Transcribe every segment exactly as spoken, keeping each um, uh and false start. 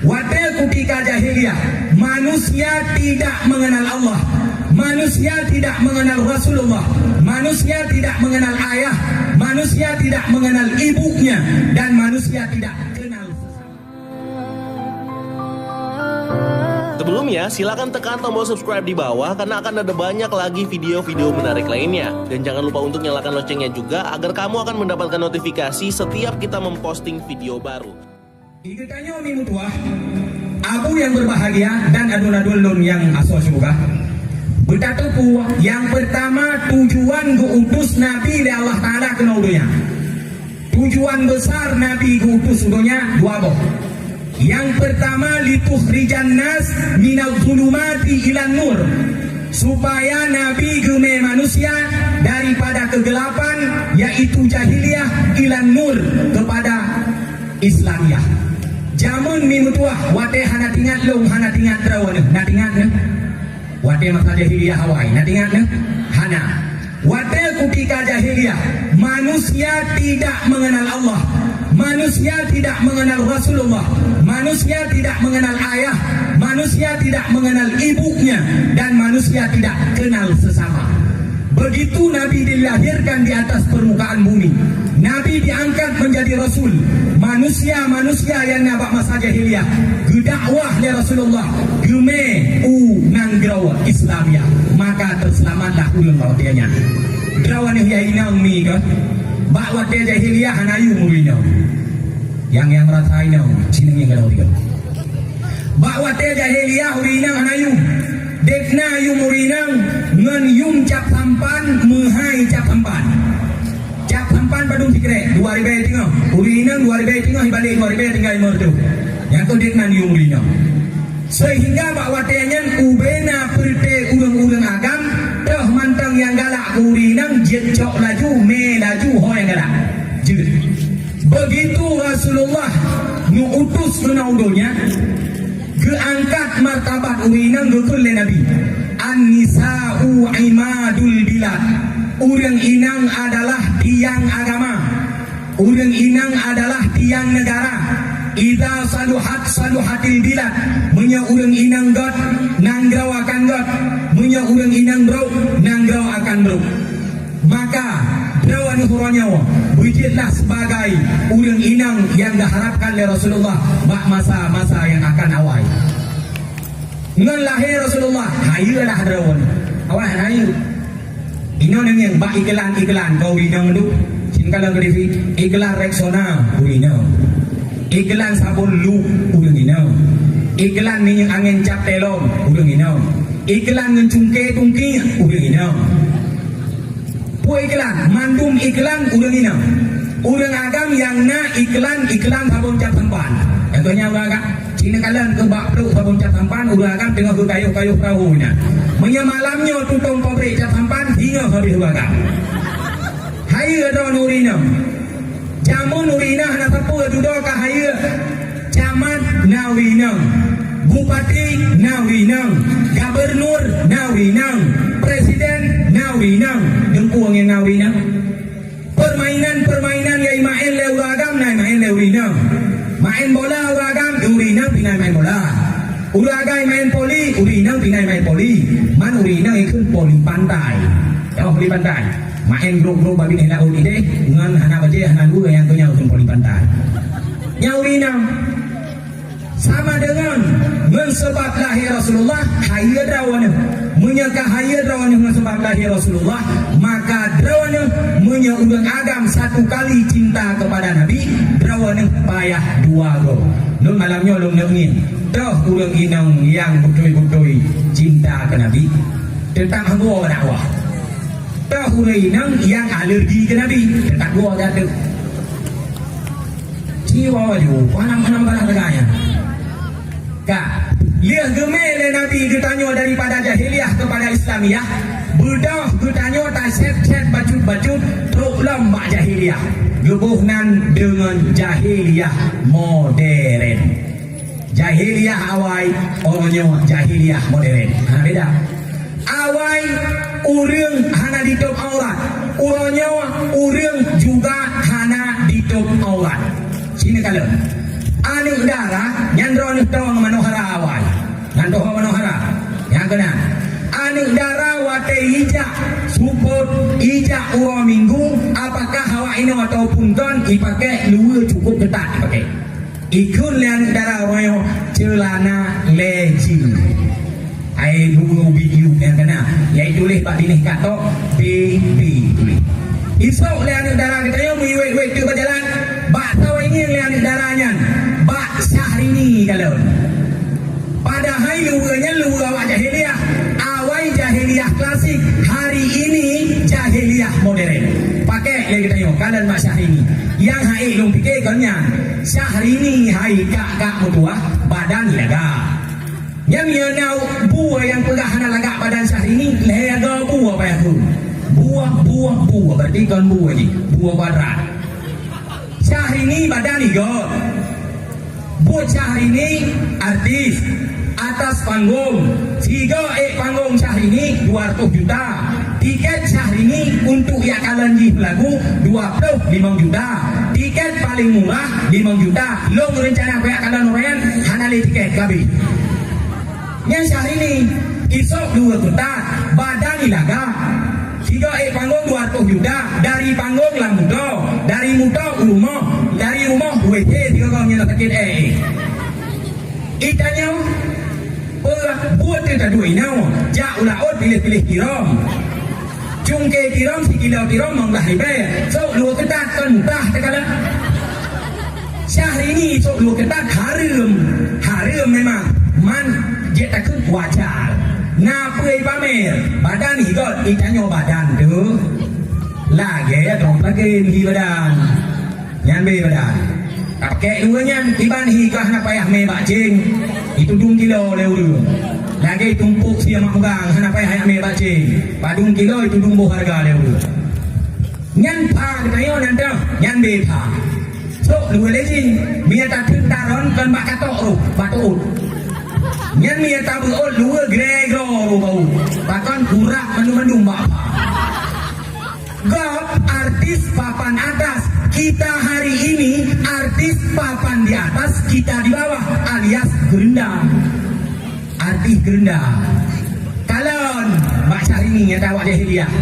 Watée kutika jahiliyah, manusia tidak mengenal Allah, manusia tidak mengenal Rasulullah, manusia tidak mengenal ayah, manusia tidak mengenal ibunya, dan manusia tidak kenal sesama. Sebelumnya, silakan tekan tombol subscribe di bawah karena akan ada banyak lagi video-video menarik lainnya. Dan jangan lupa untuk nyalakan loncengnya juga agar kamu akan mendapatkan notifikasi setiap kita memposting video baru. Di geutanyoe meutuah, Abu yang berbahagia dan aduen-aduen lôn nyang asoe syeuruga, beutateupeue nyang peurtama tujuan geu-utus Nabi lé Allah Taala keunoe donya. Tujuan besar Nabi geu-utus donya dua boh. Nyang peurtama, litukhrijan nas minadh dhulumati ilan nur, supaya Nabi geumé manusia daripada keugelapan, yaitu jahiliyah, ilan nur, kepada Islamiyah. Jameun meutuah, watée hana tingat lôn, hana tingat droeneuh, na tingat neuh? Watée masa jahiliyah awai, na tingat neuh? Hana. Watée kutika jahiliyah, manusia tidak mengenal Allah, manusia tidak mengenal Rasulullah, manusia tidak mengenal ayah, manusia tidak mengenal ibunya, dan manusia tidak kenal sesama. Begitu Nabi dilahirkan di atas permukaan bumi, Nabi diangkat menjadi rasul. Manusia-manusia nyang na bak masa jahiliyah geudakwah lé Rasulullah geumé u nanggroe Islamiyah, maka teuseulamatlah ureuëng bak watée nyan. Droeneuh nyang inong mi keuh, bak watée jahiliyah hana yum ureuëng inong. Nyang, nyang meurasa inong, sinoe nyang gadôh tiga. Bak watée jahiliyah ureuëng inong hana yum. Dek na yum ureuëng inong ngon yum cap sampan, meuhai cap sampan. Cap sampan padum sikrek, dua ribée teungoh. Ureuëng inong dua ribée teungoh, ibalek dua ribée tinggai lima reutôh. Nyang keuh dek na yum ureuëng inong. Seuhingga bak watée nyan ubena peureuté ureuëng-ureuëng agam, toh mantong nyang galak keu ureuëng inong jeuet cok laju, mé laju ho nyang galak. Jeuet. Begitu Rasulullah geu-utus keunoe donya, geuangkat martabat ureuëng inong geukheun lé Nabi, "An-nisa'u imadul bilad." Ureuëng inong adalah tiang agama. Ureuëng inong adalah tiang neugara. "Idza saluhat, saluhatil bilad." Meunyoe ureuëng inong gét, nanggroe akan gét. Meunyoe ureuëng inong brok, nanggroe akan brok. Maka, droeneuh uroe nyoe beujeuetlah sibagai ureuëng inong nyang geuharapkan lé Rasulullah bak masa-masa nyang akan awai. Ngon lahé Rasulullah, hayeue lah droeneuh. Awai hayeue. Inoe neungieng bak iklan-iklan keu ureuëng inong dum. Singkala keu disi, iklan Rexona ureuëng inong. Iklan sabon Lux ureuëng inong. Iklan minyeuk angén cap telong ureuëng inong. Iklan ngon cungké tungki ureuëng inong. Peue iklan? Mandum iklan ureuëng inong. Ureuëng agam nyang na iklan-iklan sabon cap sampan. Contohnya ureuëng agam, cina kalon keu bak pluek sabon cap sampan, ureuëng agam teungoh geukayôh-kayôh peurahô nyan. Meunyoe malam nyoe tutong pabrik cap sampan, singoh habéh ureuëng agam. Hayeue droeneuh ureuëng inong. Jameun ureuëng inong hana sapeue dudoe ka hayeue. Camat na ureuëng inong, bupati na ureuëng inong, gubernur na ureuëng inong, presiden na ureuëng inong, deungku angén na ureuëng inong. Permainan-permainan nyang imaén lé ureuëng agam na imaén lé ureuëng inong. Maén bola ureuëng agam, ureuëng inong pih na maén bola. Ureuëng agam maén poli, ureuëng inong pih na maén poli. Man ureuëng inong ikheun poli pantai. Tau poli pantai? Maén grup-grup babi neh laôt ideh ngon hana bajée hana dua nyang keu nyan kheun poli pantai. Nyan ureuëng inong. Sama deungon ngon sabab lahé Rasulullah, hayeue droeneuh. Meunyoe ka hayeue droeneuh ngon sabab lahé Rasulullah, maka droeneuh meunyoe ureuëng agam satu kali cinta kepada Nabi, droeneuh payah dua goe. Lôn malam nyoe lôn neungieng, toh ureuëng inong nyang beutôi-beutôi cinta keu Nabi, teutap hana dakwah. Toh ureuëng inong nyang alergi keu Nabi, teutap goe gata. Jiwa waju, panam-panam balah teuganya. Ka, lheueh geumé lé Nabi geutanyoe daripada jahiliyah kepada Islamiyah, beudôh geutanyoe taseb-seb bacut-bacut trok lom bak jahiliyah. Geuboh nan deungon jahiliyah modern. Jahiliyah awai, uroe nyoe jahiliyah modern. Ha, beda. Awai ureuëng hana ditôb aurat, uroe nyoe ureuëng juga hana ditôb aurat. Sinoe kalon. Aneuk dara nyan droeneuh Tong manohara awai. Nyan toho manohara. Nyang keunan. Aneuk dara watée ijak seupôt, ijak uroe Minggu, apakah awak inoe ataupun kon, ipaké luweue cukup keutat ipaké. Ikheun lé aneuk dara uroe nyoe ceulana lé jeuet. Ai luweue ubi iyu nyang keunan, nyang ituléh bak binéh katok, B B tuléh. Isok lé aneuk dara geutanyoe meuiwet-iwet teuk bak jalan, bak saweue ngieng lé aneuk dara nyan, bak Syahrini kalon. Padahai luweue nyan luweue awak jahiliyah. Awai jahiliyah klasik, hari ini jahiliyah modern. Paké lé geutanyoe kalon bak Syahrini. Nyang hai lôn pike kon nyan. Syahrini hai kak-kak meutuwah, badan lagak. Nyan meunyoe na buet nyang peugah hana lagak badan Syahrini, lhée go buet payah keu. Buet, buet, buet, berarti kon buet jih, buet kuadrat. Syahrini badan igot. Buet Syahrini artis atas panggung. Sigo ék panggung Syahrini dua ratus juta. Tiket Syahrini untuk jak kalon jih meulagu dua ploh limong juta. Tiket paléng murah limong juta. Lôn reuncana kujak kalon uroe nyan hana lé tiket, ka abéh. Nyan Syahrini, isok dua keutat, badan ilagak. Sigo ék panggung dua ratus juta, dari panggung lam moto, dari moto u rumoh, dari rumoh U S J sigoe nyan sakét ék. Itanyoe, peue buet teuh taduek inoe, jak u laôt piléh-piléh tirom. Cungke tirom sikilo tirom limong blaih ribée, sôk luweue keutat kon mubah teukalon. Syahrini sôk luweue keutat hareuem, hareuem memang, man jeuet takheun wajar. Na peue ipamer, badan igot, itanyoe badan teuh lagée droe plug-in hi badan. Nyan bé badan. Tapakèk luweue nyan, kiban hi ka hana payah mé bak céng, itudong kilo lé ureueng. Lagèe tumpôk sie mak mugang hana payah jak mé bak céng, padum kilo itudong boh hareuga lé ureueng. Nyan pha geutanyoe nyan teuh, nyan bé pha. Sôk luweue lé jih, meunyo tateuk taron kon bak katok roh, bak teuôt. Nyan meunyo tabeuôt luweue gré-groe roh bau, pakon urak mandum-mandum bak pha. Gob artis papan atas, kita hari ini artis papan di atas, kita di bawah, alias geureuenda. Artis geureuenda. Kalon bak Syahrini nyata awak jahiliyah.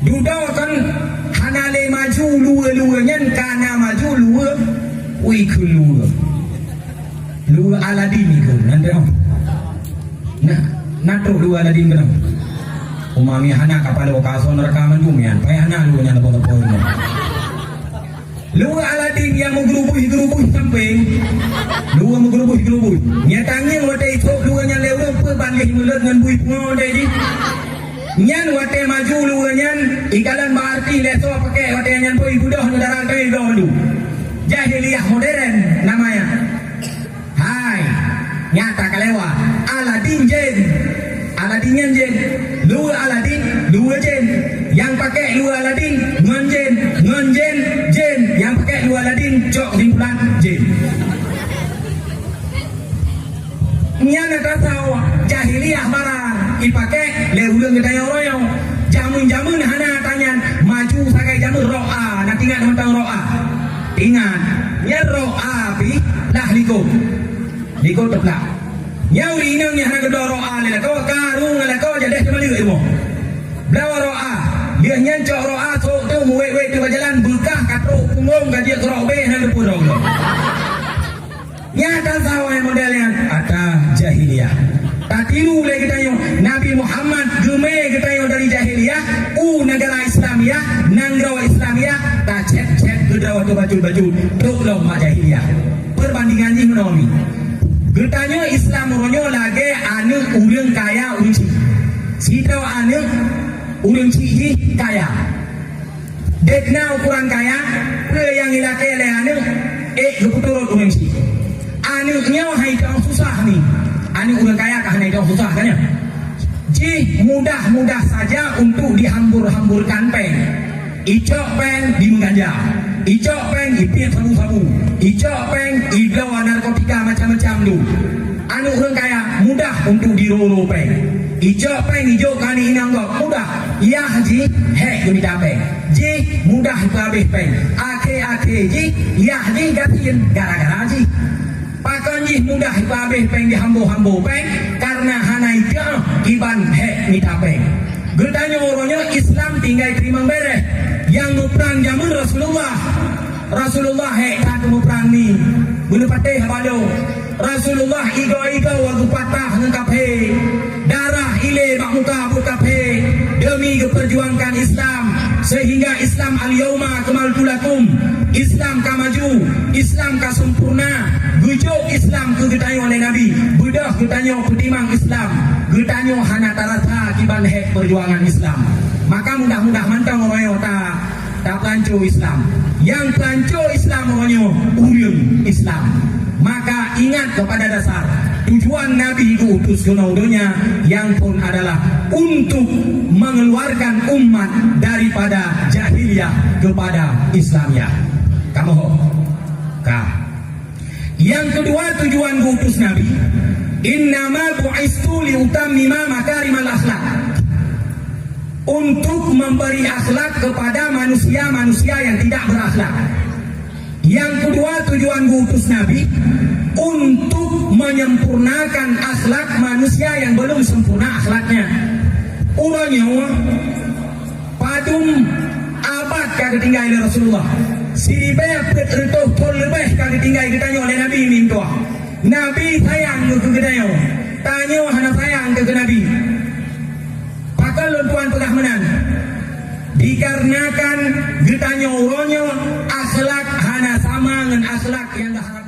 Dudoe kon hana lé maju luweue-luweue nyan, ka na maju luweue, ui kheun luweue. Luweue Aladin ikheun, nan teuh. Nah, na trok luweue Aladin keudroe. Uma mi hana kapalo ka asoe neuraka mandum nyan, payah na luweue nyan leubeh-leubeh nyan. Luweue Aladin nyang meugeurubui-geurubui sampéng. Luweue meugeurubui-geurubui. Nyan tangieng watèe isôk luweue nyan lé ureueng peuet ban lhèe meuleuet ngon bui pungo deh jih. Nyan watèe maju luweue nyan, ikalon bak artis lé soe pakèk watèe nyan pun ibeudôh neudara keu igoe mandum. Jahiliyah modern namanya. Hai, nyata ka lewat. Aladin jén. Aladin nyan jén. Luweue Aladin, luweue jén. Nyang pakèk luweue Aladin, ngon jén, ngon jén, jén. Nyang pakèk luweue Aladin, cok simpulan, jén. Nyan ata sawa jahiliyah barang ipakèk lé ureueng geutanyoe royong. Jameun-jameun hana tanyan maju sagai jameun roh A, na tingat mantong roh A. Ingat, nyan roh A pih lah likot. Likot teuplak. Nyan ureueng inong nyang hana geubloe roh A lé lakoe, ka rueng lakoe jadeh teumaleuek rumoh. Bloe roh A, lheueh nyan cok roh A sôk teuh meuwét-wét teuh bak jalan, beukah ka trok punggong ka jeuet keu roh B hana geupeu droe. Nyata sawa model nyan ata jahiliyah. Tatiru lé geutanyoe, Nabi Muhammad geumé geutanyoe dari jahiliyah u neugara Islamiah, nanggroe Islamiah, tacét-cét geudroe teuh bacut-bacut, trok lom bak jahiliyah. Perbandingan jih meunoe mi. Geutanyoe Islam uroe nyoe lagèe aneuk ureueng kaya ureueng chik. Sidroe aneuk ureueng chik jih kaya. Dek na ukuran kaya, peue nyang ilakèe lé aneuk, ék geupeuturot ureueng chik. Aneuk nyoe hai teuh susah ni. Aneuk ureueng kaya ka hana teuh susah kan nyan. Jih mudah-mudah saja untuk dihambur-hamburkan péng. Icok péng dimeuganja. Icok péng ipiep sabu-sabu. Icok péng ibloe narkotika macam-macam tu. Aneuk ureueng kaya mudah untuk diroro péng. Icok péng ijok keu aneuk inong gob mudah. Yah jih hék geumita péng. Jih mudah ipeuhabéh péng. Akhé-akhé jih yah jih gasien gara-gara jih. Pakon jih mudah ipeuhabéh péng di hambo-hambo péng, kareuna hana ikeue kiban hék mita péng. Geutanyoe uroe nyoe Islam tinggai teurimong beuréh. Nyang muprang jameun Rasulullah. Rasulullah hék that muprang ni. Beuneupatéh balo. Rasulullah igoe-igoe geupatrang ngon kaphé. Darah ilée bak muka buet kaphé deumi geupeurjuangkan Islam, sehingga Islam al-yauma akmaltu lakum, Islam ka maju, Islam ka sempurna, geujok Islam keu geutanyoe lé Nabi. Beudôh geutanyoe peutimang Islam, geutanyoe hana tarasa kiban hék peurjuangan Islam. Maka mudah-mudah mantong uroe nyoe ta Tapeulanco Islam. Nyang peulanco Islam uroe nyoe ureuëng Islam. Maka ingat kepada dasar tujuan Nabi geuutus keunoe donya nyang phon adalah untuk mengeluarkan umat daripada jahiliyah kepada Islamiyah. Kamoe ho. Ka. Yang kedua tujuan geuutus Nabi, innama bu'istu liutammima makarimal akhlak. Untuk memberi akhlak kepada manusia-manusia yang tidak berakhlak. Yang kedua tujuan geuutus Nabi, untuk menyempurnakan akhlak manusia yang belum sempurna akhlaknya. Uroe nyoe, padum abad ka geutinggai lé Rasulullah. Siribée peuet reutôh thon leubeh ka geutinggai geutanyoe lé Nabi mintoh. Nabi sayang keu geutanyoe. Tanyoe hana sayang keu Nabi. Pakon lôn tuan peugah meunan? Dikarenakan geutanyoe uroe nyoe akhlak hana sama ngon akhlak nyang geuharap.